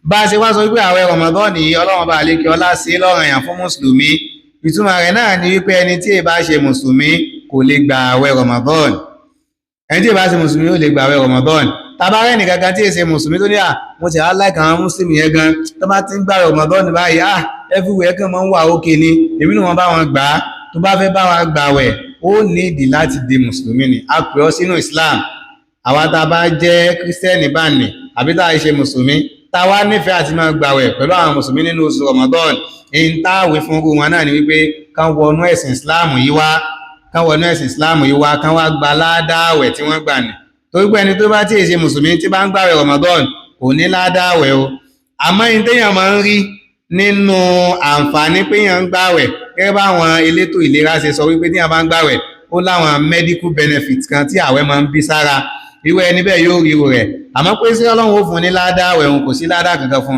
Bá a ṣe wá sọ wípé àwẹ̀ Ramadan yìí Ọlọ́run bá àlékè ọlá sí lọ́ranyàn fún mùsùlùmí, ìtumọ̀ rẹ̀ náà ni wípé ẹni tí ì bá ṣe mùsùlùmí kò lè gba àwẹ̀ Ramadan. Ẹni tí ì bá ṣe mùsùlùmí ó lè gba àwẹ̀ Ramadan. Tabarẹ́ nìkan kan tí ì ṣe mùsùlùmí tó ní à mo ti aláìka àwọn mùsùlùmí yẹn gan tó bá ti ń gba Ramadan báyìí, ah, everywhere kan máa ń wà ókè ni, èmi ni wọ́n bá wọn gbà á. Tó bá fẹ́ bá wa gbà wẹ̀, ó ní ìdí láti di mùsùlùmí ni. A pè ọ́ sínú Islam. Àwa tá a bá jẹ́ kírísítẹ́nì bá nì àbí tá a ṣe mùsùlùmí, tá a wá nífẹ̀ẹ́ àti máa gbàwẹ̀ pẹ̀lú àwọn mùsùlùmí nínú oṣù Ramadan, èyí tá a wí fún wọn náà ni wípé kán wọnú ẹ̀sìn Islam yìí wá, kán wọnú ẹ̀sìn Islam yìí wá, kán wá gba ládàáwẹ̀ tí wọ́n gbà ní. Torí pé ẹni tó bá tí ì ṣe mùsùlùmí tí bá ń gbàwẹ̀ Ramadan kò ní ládàáwẹ̀ o. Àmọ́ ẹni téèyàn máa ń rí nínú àǹfààní pé èèyàn ń gbàwẹ̀, gẹ́gẹ́ báwọn elétò ìlera ṣe sọ wípé téèyàn bá ń gbàwẹ̀ ó láwọn medical benefits kan tí àwẹ̀ máa ń bí sára, irú ẹni bẹ́ẹ̀ yóò rí rẹ̀. Àmọ́ pé sí Ọlọ́run ó fún ní ládàáwẹ̀, òun kò sí ládàá kankan fún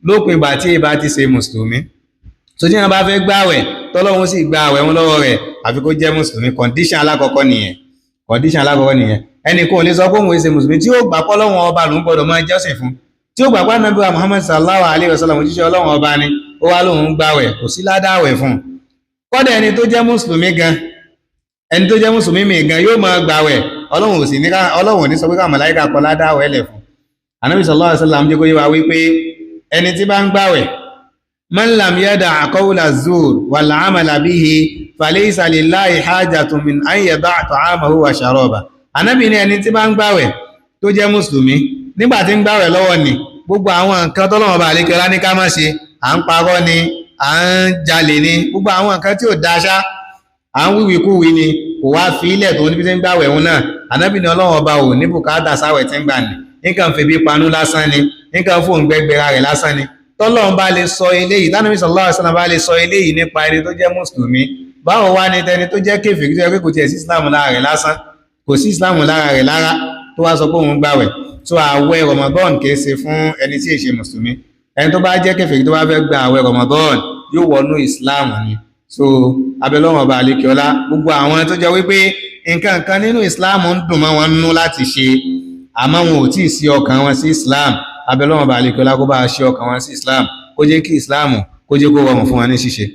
lópin ìgbà tí ìbá ti ṣe mùsùlùmí. Tó tí wọn bá fẹ́ gbàwẹ̀ tọ́lọ́run sì gba àwẹ̀ wọn lọ́wọ́ rẹ̀, àfi kó jẹ́ mùsùlùmí. Condition alákọ̀ọ́kọ́ nìyẹn, condition alákọ̀ọ́kọ́ nìyẹn. Ẹnì kan ò lè sọ pé òun ṣe mùsùlùmí tí ó gbà pé Ọlọ́run ọba lòún gbọ́dọ̀ máa jọ́sìn fún, tí ó gbà pé Ànábì wa Muhammad sallallahu alayhi wa sallam òjíṣẹ́ Ọlọ́run ọba ni, ó wá lóun gbàwẹ̀, kò sí ládàáwẹ̀ fún un. Kọ́dà ẹni tó jẹ́ mùsùlùmí gan, ẹni tó jẹ́ mùsùlùmí mi gan yóò máa gbàwẹ̀, Ọlọ́run ò sì ní, Ọlọ́run ò ní sọ pé káwọn màláíkà kọ ládàáwẹ̀ lẹ̀ fún. Ànábì sallallahu alayhi wa sallam jẹ́ kó yé wa wípé ẹni tí bá ń gbàwẹ̀, man lam yada qawla zur wal amala bihi falaysa lillahi hajatun min an yada ta'amahu wa sharaba. Ànábì ní ẹni tí bá ń gbàwẹ̀ tó jẹ́ mùsùlùmí, nígbà tí ń gbàwẹ̀ lọ́wọ́ ni gbogbo àwọn nǹkan tọ́lọ́run bá àlékè ọlá ní ká má ṣe, à ń parọ́ ni, à ń jalè ni, gbogbo àwọn nǹkan tí ò dáṣá, à ń wíwíkúwí ni, kò wá fi ilẹ̀ tó níbi tí ń gbàwẹ̀ òun náà. Ànábì ní Ọlọ́run ọba ò ní bùkátà sáwẹ̀ tí ń gbà ní, nǹkan febi panú lásán ni, nǹkan fóun gbẹgbẹra rẹ̀ lásán ni. Tọ́lọ́run bá lè sọ eléyìí, tánàbí sallallahu alaihi wasallam bá lè sọ eléyìí nípa ẹni tó jẹ́ mùsùlùmí, báwo wá ní tẹni tó jẹ́ kèfèrí tó yẹ pé kò tiẹ̀ sí islam lára rẹ̀ lásán, kò sí islam lára rẹ̀ lára, tó wá sọ pé òun gbàwẹ̀? Tó àwẹ̀ Ramadan kìí ṣe fún ẹni tí ì ṣe mùsùlùmí. Ẹni tó bá jẹ́ kèfèrí tó bá fẹ́ gba àwẹ̀ Ramadan yóò wọnú islam ni. So abẹ́lọ́wọ̀n ọba àlekèọlá, gbogbo àwọn tó jẹ́ wípé nǹkan kan nínú islam ń dùn mọ́ wọn nínú láti ṣe, àmọ́ wọn ò tíì sí ọkàn wọn sí islam, abẹ́lọ́wọ̀n ọba àlekèọlá kó bá ṣe ọkàn wọn sí islam, kó jẹ́ kí islam kó jẹ́ kó rọrùn fún wọn ní ṣíṣe.